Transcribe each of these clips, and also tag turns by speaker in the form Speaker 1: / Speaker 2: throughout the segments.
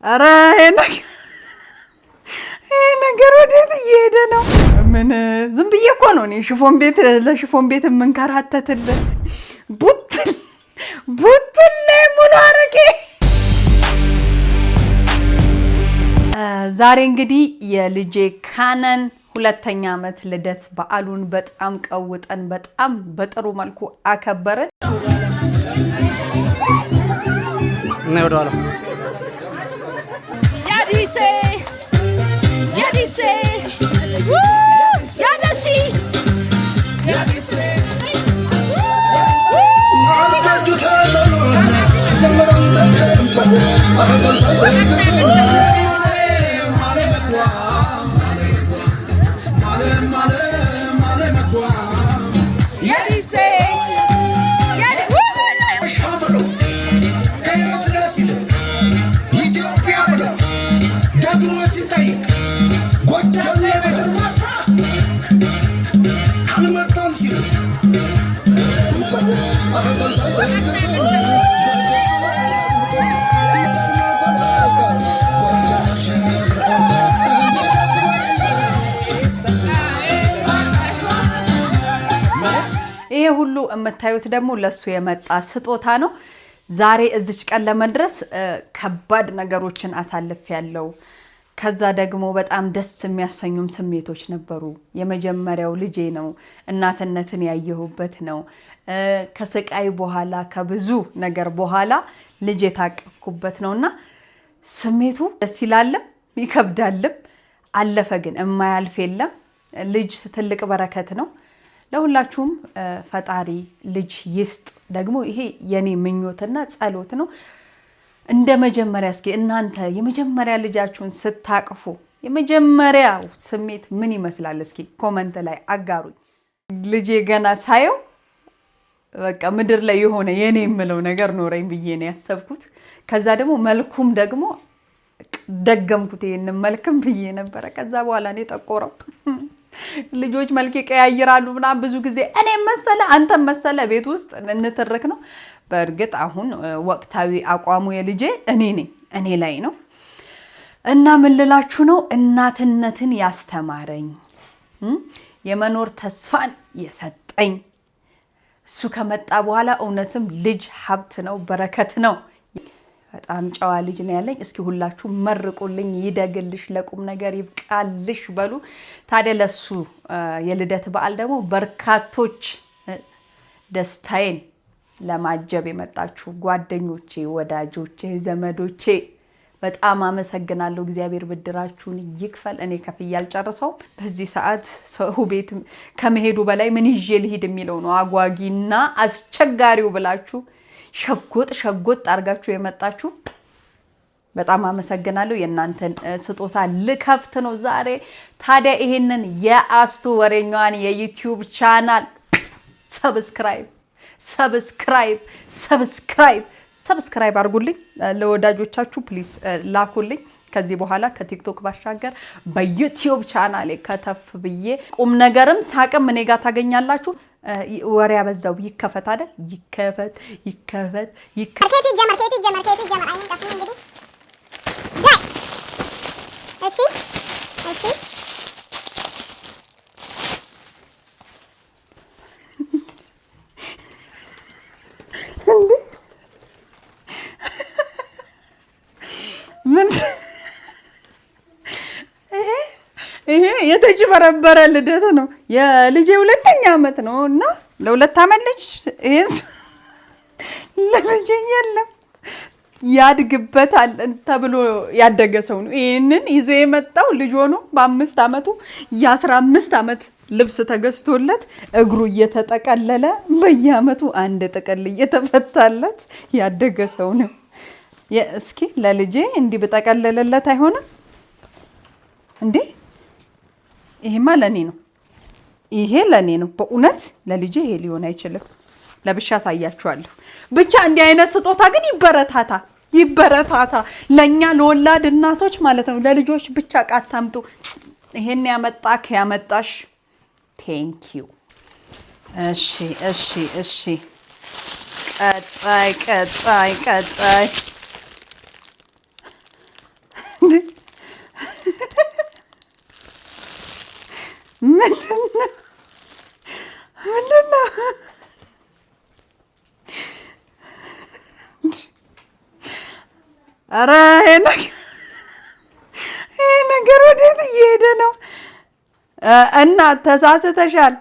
Speaker 1: ኧረ ይሄ ነገር ወዴት እየሄደ ነው? ምን ዝም ብዬ እኮ ነው እኔ ሽፎን ቤት ለሽፎን ቤት የምንከራተትልህ። ቡትል ቡትል ላይ ሙሉ አረቄ። ዛሬ እንግዲህ የልጄ ካነን 2ኛ ዓመት ልደት በዓሉን በጣም ቀውጠን በጣም በጥሩ መልኩ አከበርን።
Speaker 2: እና ወደኋላ
Speaker 3: ያዲሴ ያዲሴ ያደሺ። ያዲሴ።
Speaker 4: ኢትዮጵያ ብሎ ደግሞ ሲጠይቅ ጎጃም ላይ በርባታ አልመጣም ሲሉ።
Speaker 1: ይሄ ሁሉ የምታዩት ደግሞ ለሱ የመጣ ስጦታ ነው። ዛሬ እዚች ቀን ለመድረስ ከባድ ነገሮችን አሳልፌያለሁ። ከዛ ደግሞ በጣም ደስ የሚያሰኙም ስሜቶች ነበሩ። የመጀመሪያው ልጄ ነው። እናትነትን ያየሁበት ነው። ከስቃይ በኋላ፣ ከብዙ ነገር በኋላ ልጅ የታቀፍኩበት ነውና ስሜቱ ደስ ይላልም ይከብዳልም። አለፈ ግን የማያልፍ የለም። ልጅ ትልቅ በረከት ነው። ለሁላችሁም ፈጣሪ ልጅ ይስጥ። ደግሞ ይሄ የኔ ምኞትና ጸሎት ነው። እንደ መጀመሪያ እስኪ እናንተ የመጀመሪያ ልጃችሁን ስታቅፉ የመጀመሪያው ስሜት ምን ይመስላል? እስኪ comment ላይ አጋሩኝ። ልጄ ገና ሳየው በቃ ምድር ላይ የሆነ የኔ የምለው ነገር ኖረኝ ብዬ ነው ያሰብኩት። ከዛ ደግሞ መልኩም ደግሞ ደገምኩት፣ ይሄንን መልክም ብዬ ነበረ። ከዛ በኋላ እኔ ጠቆረው። ልጆች መልክ ይቀያይራሉ ምናምን፣ ብዙ ጊዜ እኔም መሰለ አንተም መሰለ ቤት ውስጥ እንትርክ ነው። በእርግጥ አሁን ወቅታዊ አቋሙ የልጄ እኔ ነኝ፣ እኔ ላይ ነው። እና ምን ልላችሁ ነው፣ እናትነትን ያስተማረኝ፣ የመኖር ተስፋን የሰጠኝ እሱ ከመጣ በኋላ እውነትም ልጅ ሀብት ነው፣ በረከት ነው። በጣም ጨዋ ልጅ ነው ያለኝ። እስኪ ሁላችሁ መርቁልኝ፣ ይደግልሽ፣ ለቁም ነገር ይብቃልሽ በሉ። ታዲያ ለሱ የልደት በዓል ደግሞ በርካቶች ደስታዬን ለማጀብ የመጣችሁ ጓደኞቼ፣ ወዳጆቼ፣ ዘመዶቼ በጣም አመሰግናለሁ። እግዚአብሔር ብድራችሁን ይክፈል። እኔ ከፍዬ አልጨርሰውም። በዚህ ሰዓት ሰው ቤት ከመሄዱ በላይ ምን ይዤ ልሂድ የሚለው ነው አጓጊና አስቸጋሪው ብላችሁ ሸጎጥ ሸጎጥ አድርጋችሁ የመጣችሁ በጣም አመሰግናለሁ። የእናንተን ስጦታ ልከፍት ነው ዛሬ። ታዲያ ይሄንን የአስቱ ወሬኛዋን የ YouTube channel subscribe subscribe subscribe subscribe አድርጉልኝ። ለወዳጆቻችሁ please ላኩልኝ። ከዚህ በኋላ ከ TikTok ባሻገር በ YouTube ቻናሌ ከተፍ ብዬ ቁም ነገርም ሳቅም እኔ ጋር ታገኛላችሁ። ወሬ ያበዛው ይከፈት አይደል? ይከፈት ይከፈት ይከፈት።
Speaker 5: ከየት ይጀመር? ከየት ይጀመር? ከየት ይጀመር? አይኔን ጨፍኜ እንግዲህ ዳይ። እሺ እሺ።
Speaker 1: እንዴ፣ ምን ይሄ የተጭበረበረ ልደት ነው። የልጄ 2ኛ ዓመት ነው እና ለ2 ዓመት ልጅ ይሄን ለልጄ የለም ያድግበታል ተብሎ ያደገ ሰው ነው። ይህንን ይዞ የመጣው ልጅ ሆኖ በ5 ዓመቱ የ15 ዓመት ልብስ ተገዝቶለት እግሩ እየተጠቀለለ በየአመቱ አንድ ጥቅል እየተፈታለት ያደገ ሰው ነው። እስኪ ለልጄ እንዲህ ብጠቀልልለት አይሆንም እንዴ? ይሄማ ለእኔ ነው። ይሄ ለእኔ ነው። በእውነት ለልጄ ይሄ ሊሆን አይችልም። ለብሻ አሳያችኋለሁ። ብቻ እንዲህ አይነት ስጦታ ግን ይበረታታ ይበረታታ። ለእኛ ለወላድ እናቶች ማለት ነው። ለልጆች ብቻ ዕቃ አታምጡ። ይሄን ያመጣክ ያመጣሽ thank you። እሺ። ቀጣይ ቀጣይ ቀጣይ። ኧረ ይሄ ነገር ወዴት እየሄደ ነው? እና ተሳስተሻል።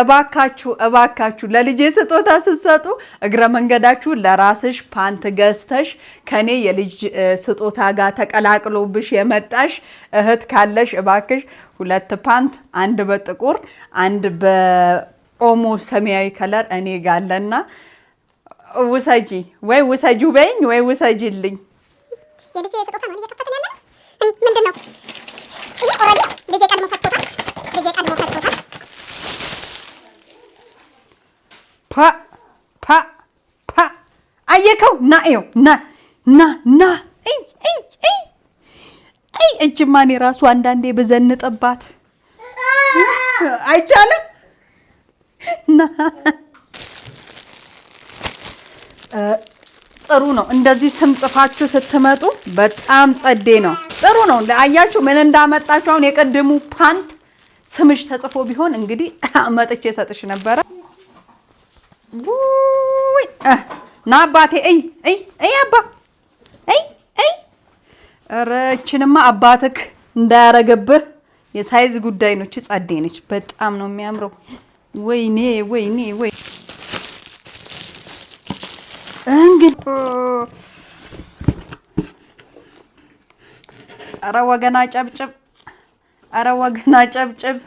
Speaker 1: እባካችሁ እባካችሁ ለልጄ ስጦታ ስትሰጡ እግረ መንገዳችሁ ለራስሽ ፓንት ገዝተሽ ከኔ የልጅ ስጦታ ጋር ተቀላቅሎብሽ የመጣሽ እህት ካለሽ እባክሽ ሁለት ፓንት፣ አንድ በጥቁር አንድ በኦሞ ሰማያዊ color እኔ ጋለና ውሰጂ፣ ወይ ውሰጂው በይኝ ወይ ውሰጂልኝ።
Speaker 5: የልጄ ስጦታ ነው እየከፈትን ያለ ነው። ምንድን ነው ይሄ? Already ልጄ ቀድሞ ፈቶታል። ልጄ ቀድሞ ፈቶታል።
Speaker 1: ፓ ፓ ፓ፣ አየከው? ና ይኸው፣ ና ና ና፣ እይ እይ እይ እይ። እጅማ እኔ ራሱ አንዳንዴ ብዘንጥባት አይቻልም። ና፣ ጥሩ ነው። እንደዚህ ስም ጽፋችሁ ስትመጡ በጣም ጸዴ ነው። ጥሩ ነው። አያችሁ ምን እንዳመጣችሁ። አሁን የቅድሙ ፓንት ስምሽ ተጽፎ ቢሆን እንግዲህ መጥቼ ሰጥሽ ነበረ። ውይ፣ ና አባቴ፣ እይ እይ እይ፣ አባ፣ እይ እይ። ኧረ እችንማ አባትክ እንዳያረገብህ የ size ጉዳይ ነው። እቺ ጸዴ ነች። በጣም ነው የሚያምረው። ወይኔ ወይኔ ወይ፣ እንግዲህ ኧረ ወገና ጨብጭብ፣ ኧረ ወገና ጨብጭብ።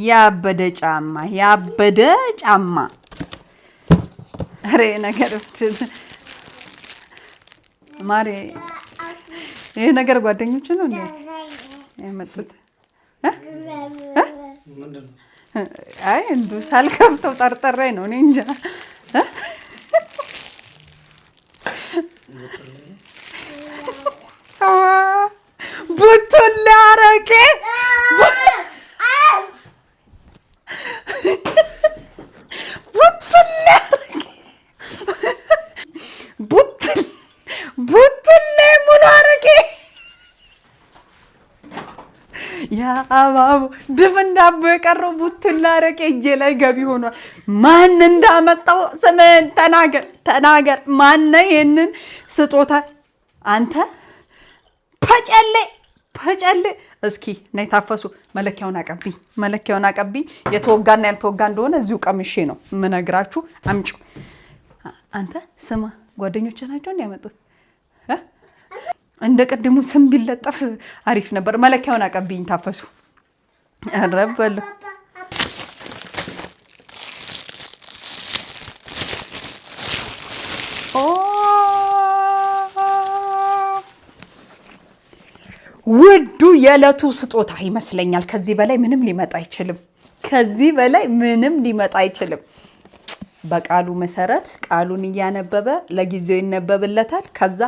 Speaker 1: ያበደ ጫማ፣ ያበደ ጫማ። ኧረ ነገር ማሬ፣ ይሄ ነገር ጓደኞች ነው እንዴ ያመጡት? አይ እንዱ ሳልከፍተው ጠርጥሬ ነው። እኔ እንጃ። ቡቱላ አረቄ፣ ቡቱላ አረቄ፣ ቡቱላ ሙሉ አረቄ፣ ያ አባቡ ድፍን ዳቦ የቀረው ቡቱላ አረቄ እጄ ላይ ገቢ ሆኗል። ማን እንዳመጣው ስምህን ተናገር፣ ተናገር። ማነ ይሄንን ስጦታ? አንተ ፐጨሌ ፐጨሌ። እስኪ ነይ ታፈሱ፣ መለኪያውን አቀብኝ፣ መለኪያውን አቀብኝ። የተወጋና ያልተወጋ እንደሆነ እዚሁ ቀምሼ ነው የምነግራችሁ። አምጪው። አንተ ስማ፣ ጓደኞች ናቸው እንዲ ያመጡት? እንደ ቅድሙ ስም ቢለጠፍ አሪፍ ነበር። መለኪያውን አቀብኝ ታፈሱ። ኧረ በለው። ኦ፣ ውዱ የዕለቱ ስጦታ ይመስለኛል። ከዚህ በላይ ምንም ሊመጣ አይችልም። ከዚህ በላይ ምንም ሊመጣ አይችልም። በቃሉ መሰረት ቃሉን እያነበበ ለጊዜው ይነበብለታል። ከዛ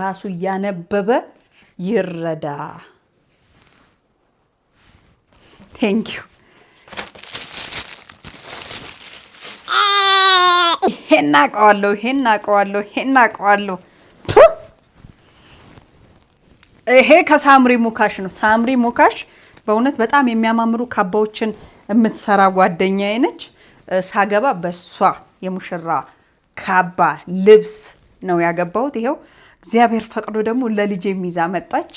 Speaker 1: ራሱ እያነበበ ይረዳ። Thank you። ይሄን አውቀዋለሁ፣ ይሄን አውቀዋለሁ፣ ይሄን አውቀዋለሁ። ይሄ ከሳምሪ ሙካሽ ነው። ሳምሪ ሙካሽ በእውነት በጣም የሚያማምሩ ካባዎችን የምትሰራ ጓደኛዬ ነች። ሳገባ በሷ የሙሽራ ካባ ልብስ ነው ያገባሁት። ይኸው እግዚአብሔር ፈቅዶ ደግሞ ለልጄ ይዛ መጣች።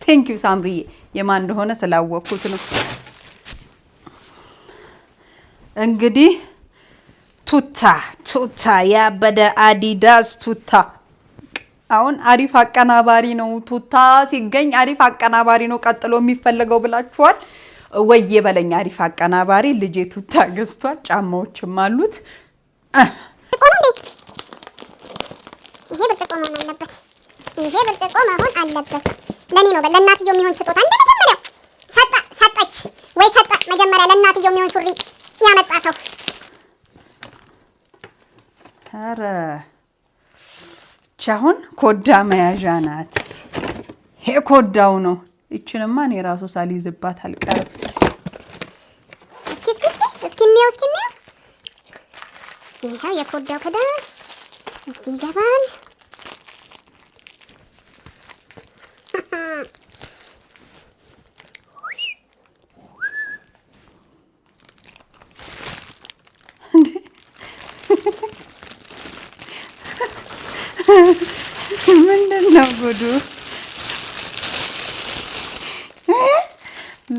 Speaker 1: Thank you ሳምሪዬ፣ የማን እንደሆነ ስላወቅኩት ነው። እንግዲህ ቱታ፣ ቱታ፣ ያበደ አዲዳስ ቱታ። አሁን አሪፍ አቀናባሪ ነው። ቱታ ሲገኝ አሪፍ አቀናባሪ ነው ቀጥሎ የሚፈለገው ብላችኋል። ወዬ በለኝ አሪፍ አቀናባሪ። ልጄ ቱታ ገዝቷል። ጫማዎችም አሉት።
Speaker 5: ብርጭቆ ነው እንዴ? ይሄ ብርጭቆ መሆን አለበት። ይሄ ብርጭቆ መሆን አለበት። ለኔ ነው፣ ለእናትየው የሚሆን ስጦታ እንደ መጀመሪያው ሰጠ፣ ሰጠች ወይ ሰጠ። መጀመሪያ ለእናትየው የሚሆን ሱሪ ያመጣ ሰው።
Speaker 1: ኧረ ይቺ አሁን ኮዳ መያዣ ናት። ይሄ ኮዳው ነው። ይችንማ እኔ ራሱ ሳልይዝባት አልቀርም።
Speaker 5: እስኪ እስኪ እስኪ እስኪ እንየው፣ እስኪ እንየው። ይኸው የኮዳው ክዳን እዚህ ይገባል።
Speaker 1: እንዴ፣ ምንድን ነው? ጉዱ!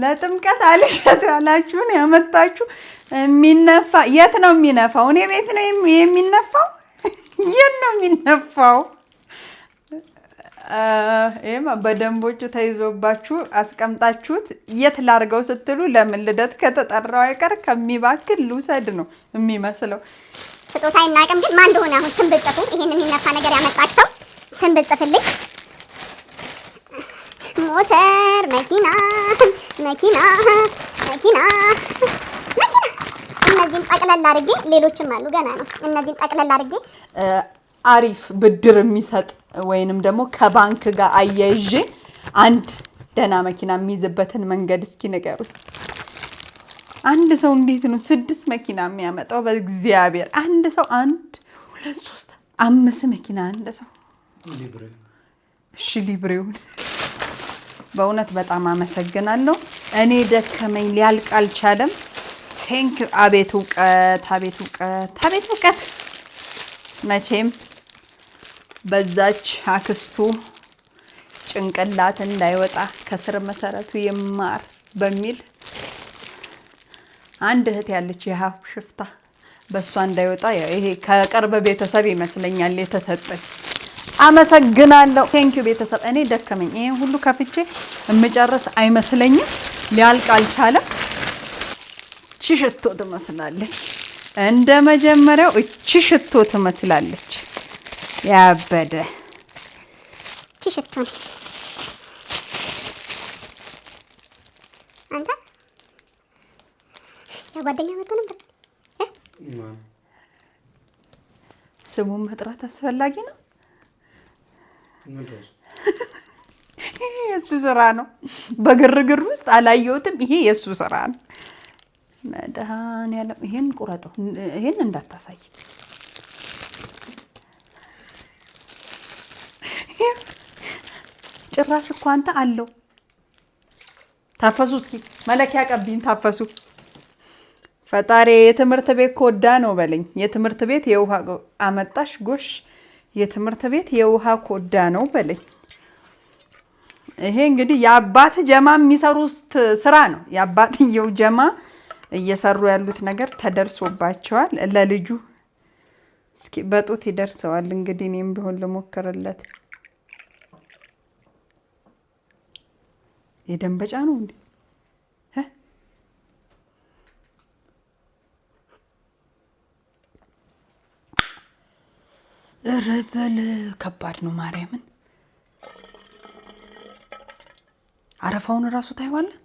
Speaker 1: ለጥምቀት አልሸጥ ያላችሁን ያመጣችሁ የሚነፋ የት ነው የሚነፋው? እኔ ቤት ነው የሚነፋው? የት ነው የሚነፋው? ይሄማ በደንቦቹ ተይዞባችሁ አስቀምጣችሁት የት ላርገው ስትሉ ለምን ልደት ከተጠራው አይቀር ከሚባክን ልውሰድ ነው የሚመስለው።
Speaker 5: ስጦታ አይናቅም፣ ግን ማን እንደሆነ አሁን ስም ብጽፉ ይሄን የሚነፋ ነገር ያመጣች ሰው ስም ብጽፍልኝ። ሞተር፣ መኪና፣ መኪና፣ መኪና፣ መኪና። እነዚህን ጠቅለል አድርጌ፣ ሌሎችም አሉ ገና ነው። እነዚህን ጠቅለል አድርጌ
Speaker 1: አሪፍ ብድር የሚሰጥ ወይንም ደግሞ ከባንክ ጋር አያይዤ አንድ ደህና መኪና የሚይዝበትን መንገድ እስኪ ንገሩኝ። አንድ ሰው እንዴት ነው ስድስት መኪና የሚያመጣው? በእግዚአብሔር፣ አንድ ሰው አንድ፣ ሁለት፣ ሶስት፣ አምስት መኪና አንድ ሰው። እሺ ሊብሬውን በእውነት በጣም አመሰግናለሁ። እኔ ደከመኝ፣ ሊያልቅ አልቻለም። Thank you። አቤት እውቀት፣ አቤት እውቀት፣ አቤት እውቀት። መቼም በዛች አክስቱ ጭንቅላት እንዳይወጣ ከስር መሰረቱ ይማር በሚል፣ አንድ እህት ያለች የሀሁ ሽፍታ በእሷ እንዳይወጣ ይሄ ከቅርብ ቤተሰብ ይመስለኛል የተሰጠኝ። አመሰግናለሁ። Thank you ቤተሰብ። እኔ ደከመኝ። ይሄን ሁሉ ከፍቼ የምጨርስ አይመስለኝም። ሊያልቅ አልቻለም። እቺ ሽቶ ትመስላለች፣ እንደ መጀመሪያው እቺ ሽቶ ትመስላለች። ያበደ
Speaker 5: እቺ ሽቶ ነች። አንተ ያ ጓደኛ መጥቶ ነበር።
Speaker 1: ስሙን መጥራት አስፈላጊ ነው? ይሄ የእሱ ስራ ነው። በግርግር ውስጥ አላየሁትም። ይሄ የእሱ ስራ ነው። መድኃኒዓለም፣ ይሄን ቁረጠው፣ ይሄን እንዳታሳይ። ጭራሽ እኮ አንተ አለው። ታፈሱ፣ እስኪ መለኪያ ቀቢኝ። ታፈሱ፣ ፈጣሪ የትምህርት ቤት ኮዳ ነው በለኝ። የትምህርት ቤት የውሃ አመጣሽ ጎሽ፣ የትምህርት ቤት የውሃ ኮዳ ነው በለኝ። ይሄ እንግዲህ የአባት ጀማ የሚሰሩት ስራ ነው። የአባትየው ጀማ እየሰሩ ያሉት ነገር ተደርሶባቸዋል። ለልጁ እስኪ በጡት ይደርሰዋል። እንግዲህ እኔም ቢሆን ልሞክርለት። የደንበጫ ነው እንዴ? እ? ኧረ በል፣ ከባድ ነው። ማርያምን፣ አረፋውን እራሱ ታይዋለህ።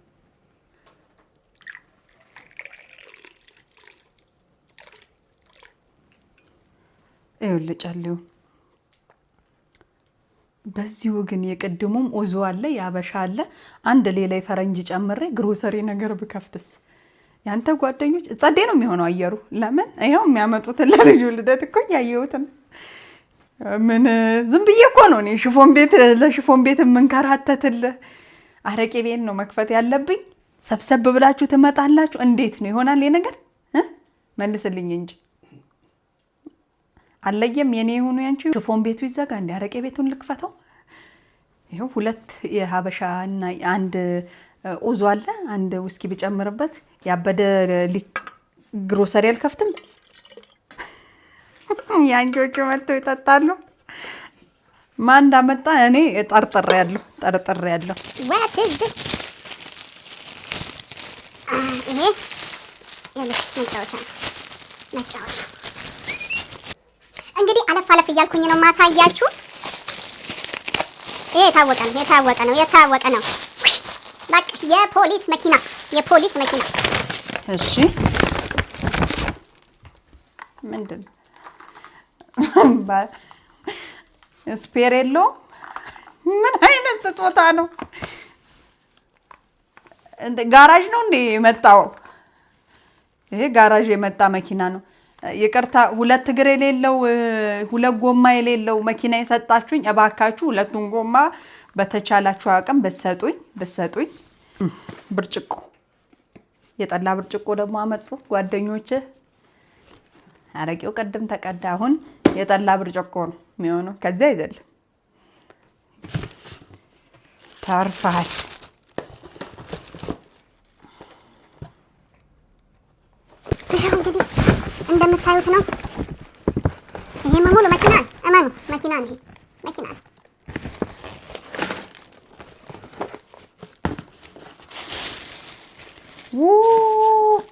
Speaker 1: ይኸውልህ ጨሌው በዚሁ ግን የቅድሙም ኦዞ አለ፣ የአበሻ አለ፣ አንድ ሌላ የፈረንጅ ጨምሬ ግሮሰሪ ነገር ብከፍትስ? ያንተ ጓደኞች ጸዴ ነው የሚሆነው አየሩ። ለምን ይኸው የሚያመጡትን ለልጁ ልደት እኮ እያየሁት ነው። ምን ዝም ብዬ እኮ ነው እኔ ሽፎን ቤት ለሽፎን ቤት የምንከራተትልህ። አረቄ ቤት ነው መክፈት ያለብኝ። ሰብሰብ ብላችሁ ትመጣላችሁ። እንዴት ነው ይሆናል ይሄ ነገር እ? መልስልኝ እንጂ አለየም። የኔ የሆኑ ያንቺ ሽፎን ቤቱ ይዘጋ እንዲ አረቄ ቤቱን ልክፈተው። ይኸው ሁለት የሀበሻ እና አንድ ኦዞ አለ። አንድ ውስኪ ብጨምርበት ያበደ ግሮሰሪ አልከፍትም። ያንቺዎቹ መጥተው ይጠጣሉ። ማን እንዳመጣ እኔ ጠርጥሬያለሁ፣ ጠርጥሬያለሁ።
Speaker 5: What is this? ይሄ ይኸውልሽ መጫወቻ ነው። መጫወቻ። እንግዲህ አለፍ አለፍ እያልኩኝ ነው ማሳያችሁ። ይሄ የታወቀ ነው፣ የታወቀ ነው፣ የታወቀ ነው። በቃ የፖሊስ መኪና፣ የፖሊስ መኪና።
Speaker 1: እሺ፣ ምንድን ነው? Spare የለውም። ምን አይነት ስጦታ ነው? ጋራዥ ነው እንዴ የመጣው? ይሄ ጋራዥ የመጣ መኪና ነው። ይቅርታ፣ ሁለት እግር የሌለው፣ ሁለት ጎማ የሌለው መኪና የሰጣችሁኝ፣ እባካችሁ ሁለቱን ጎማ በተቻላችሁ አቅም ብትሰጡኝ ብትሰጡኝ። ብርጭቆ፣ የጠላ ብርጭቆ ደግሞ አመጡ ጓደኞች። አረቄው ቅድም ተቀዳ፣ አሁን የጠላ ብርጭቆ ነው የሚሆነው። ከዚያ አይዘልም። ተርፈሃል።
Speaker 5: ይኸው እንግዲህ እንደምታዩት ነው። ይሄ ሙሉ መኪና ነው። እመኑ መኪና ነው። ይሄ መኪና ነው።
Speaker 1: ው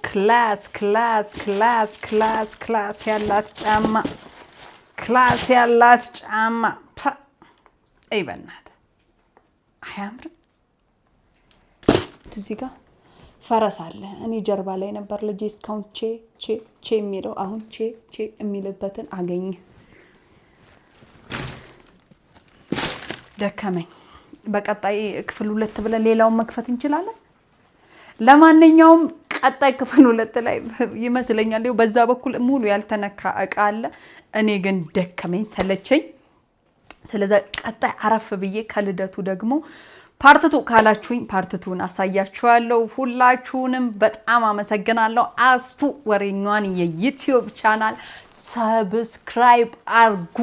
Speaker 1: class class class class class ያላት ጫማ፣ class ያላት ጫማ። አይ በእናትህ አያምርም? እዚህ ጋር ፈረስ አለ። እኔ ጀርባ ላይ ነበር ልጄ እስካሁን ቼ ቼ ቼ የሚለው፣ አሁን ቼ ቼ የሚልበትን አገኘ። ደከመኝ። በቀጣይ ክፍል ሁለት ብለን ሌላውን መክፈት እንችላለን። ለማንኛውም ቀጣይ ክፍል ሁለት ላይ ይመስለኛል። ይኸው በዛ በኩል ሙሉ ያልተነካ እቃ አለ። እኔ ግን ደከመኝ ሰለቸኝ። ስለዚ ቀጣይ አረፍ ብዬ ከልደቱ ደግሞ part two ካላችሁኝ part two ን አሳያችኋለሁ። ሁላችሁንም በጣም አመሰግናለሁ። አስቱ ወሬኛዋን የ YouTube channel subscribe አርጉ።